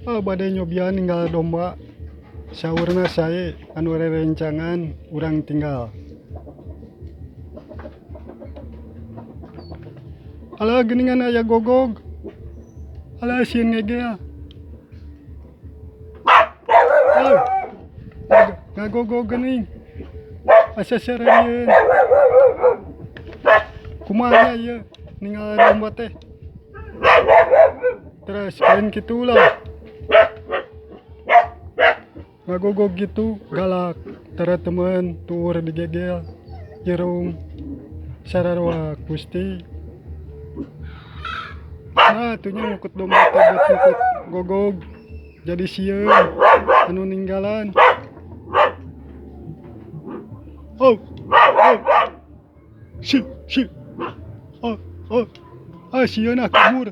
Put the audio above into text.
Oh, bade nyobian ninggal domba. Saurna sae anu rerencangan urang tinggal. Alah geuningan aya gogog. Alah sieun ngegel. Oh, ngagogog geuning. Asa sararieun. Kumaha ieu ninggal domba teh? Terus lain kitu lah. Ngagogog gitu galak tara temen tuur digegel jerung sararwa Gusti. Nah, atunya ngukut domba teh buat ngukut gogog jadi sieun anu ninggalan. Oh, oh. Si, si. Oh, oh. Ah, sieun ah kabur.